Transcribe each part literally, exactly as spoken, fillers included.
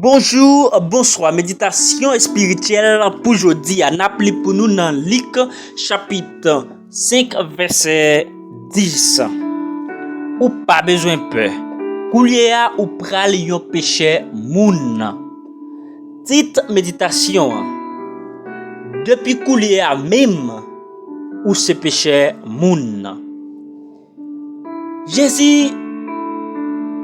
Bonjou, bonswa. Meditasyon espirityèl pou jodi a, n ap li pou nou nan Lik, chapit senk, vèsè dis. Ou pa bezwen pè. Koulye a, ou pral yon pechè moun. Tit meditasyon an: Depi koulye a menm, ou se pechè moun. Jezi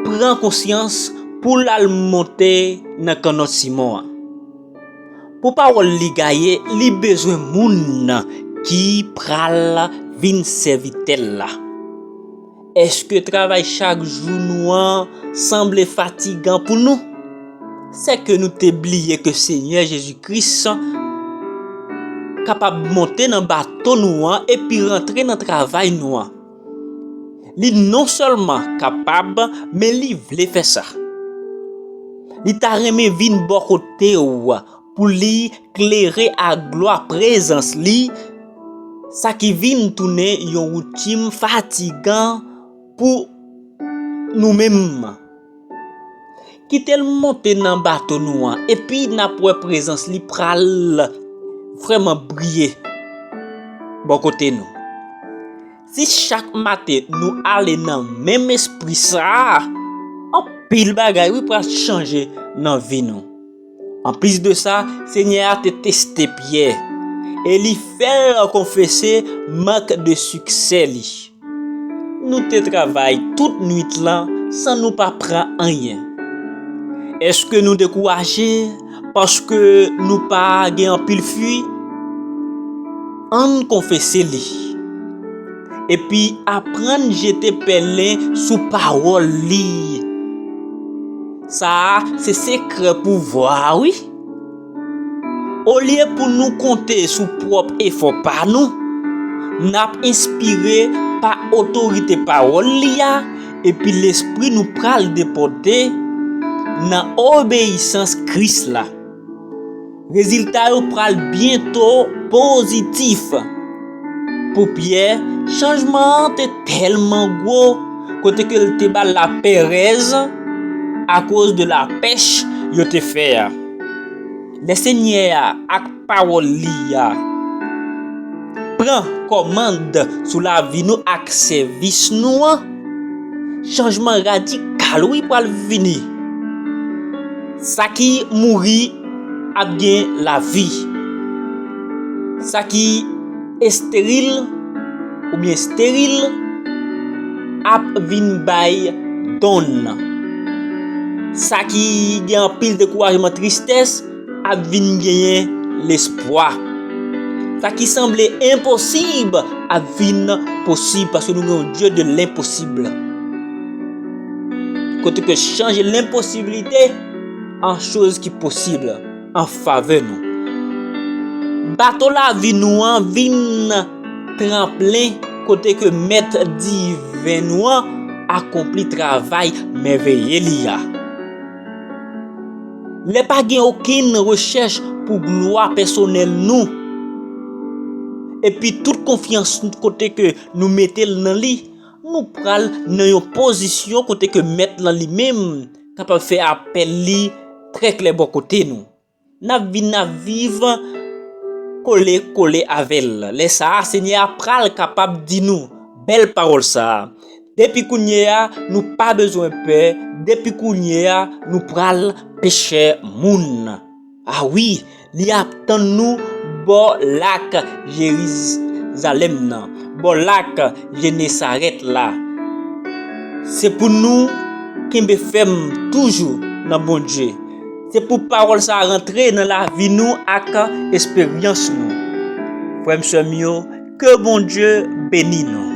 pran konsyans pou l al monte nan kanò Simon an. Pou pawòl li gaye, li bezwen moun ki pral vin sèvitè l la. Èske travay chak jou nou an sanble fatigan pou nou? Sèke nou te bliye ke Senyè Jezi Kris kapab monte nan bato nou an epi rantre nan travay nou an. Li non sèlman kapab, men li vle fè sa. Li ta renmen vin bò kote w pou li klere ak glwa prezans li, sa ki vin tounen yon woutin fatigan pou nou menm. Kite l monte nan bato nou an, epi n ap wè prezans li pral vrèman briye bò kote nou. Si chak maten nou ale nan menm espri sa a, anpil bagay, wi, pral chanje nan vi nou. Anplis de sa, Senyè a te teste Pyè e li fè l konfese mank de siksè li. Nou te travay tout nwit lan san nou pa pran anyen. Èske nou dekouraje paske nou pa gen anpil fwi? Ann konfese li. Epi aprann jete pèlen sou pawòl li. Sa a se sekrè pouvwa a, wi. Olye pou nou konte sou pwòp efò pa nou, n ap enspire pa otorite pawòl li a, epi lespri nou pral depòte nan obeyisans Kris la. Rezilta yo pral byento pozitif. Pou Pyè, chanjman an te tèlman gwo, kote ke l te ba l laperèz akoz de lapèch yo te fè a. Lè Senyè a ak pawòl li a pran kòmand sou lavi nou ak sèvis nou an, chanjman radikal, wi, pral vini. Sa ki mouri ap gen lavi. Sa ki esteril oubyen esteril ap vin bay donn. Sa ki gen anpil dekourajman, tristès, ap vin genyen lespwa. Sa ki sanble enposib ap vin posib, paske nou gen yon Dye de lenposib. Kote ke chanje lenposiblite an choz ki posib an favè nou. Bato lavi nou an vin tranplen kote ke Mèt diven nou an akonpli travay mèveye li a. Lè pa gen okenn rechèch pou glwa pèsonèl nou, epi tout konfyans kote ke nou mete l nan li, nou pral nan yon pozisyon kote ke Mèt lan li menm kapab fè apèl li trè klè bò kote nou. N ap vin ap viv kole kole avè l. Lè sa a, Senyè a pral kapab di nou bèl pawòl sa a: Depi kounye a, nou pa bezwen pè. Depi kounye a, nou pral pechè moun. A wi, li ap tann nou bò lak Jerizalèm nan, bò lak Genesarèt la. Se pou nou kenbe fèm toujou nan Bondye. Se pou pawòl sa a rantre nan lavi nou ak esperyans nou. Frè m, sè m yo, ke Bondye beni nou.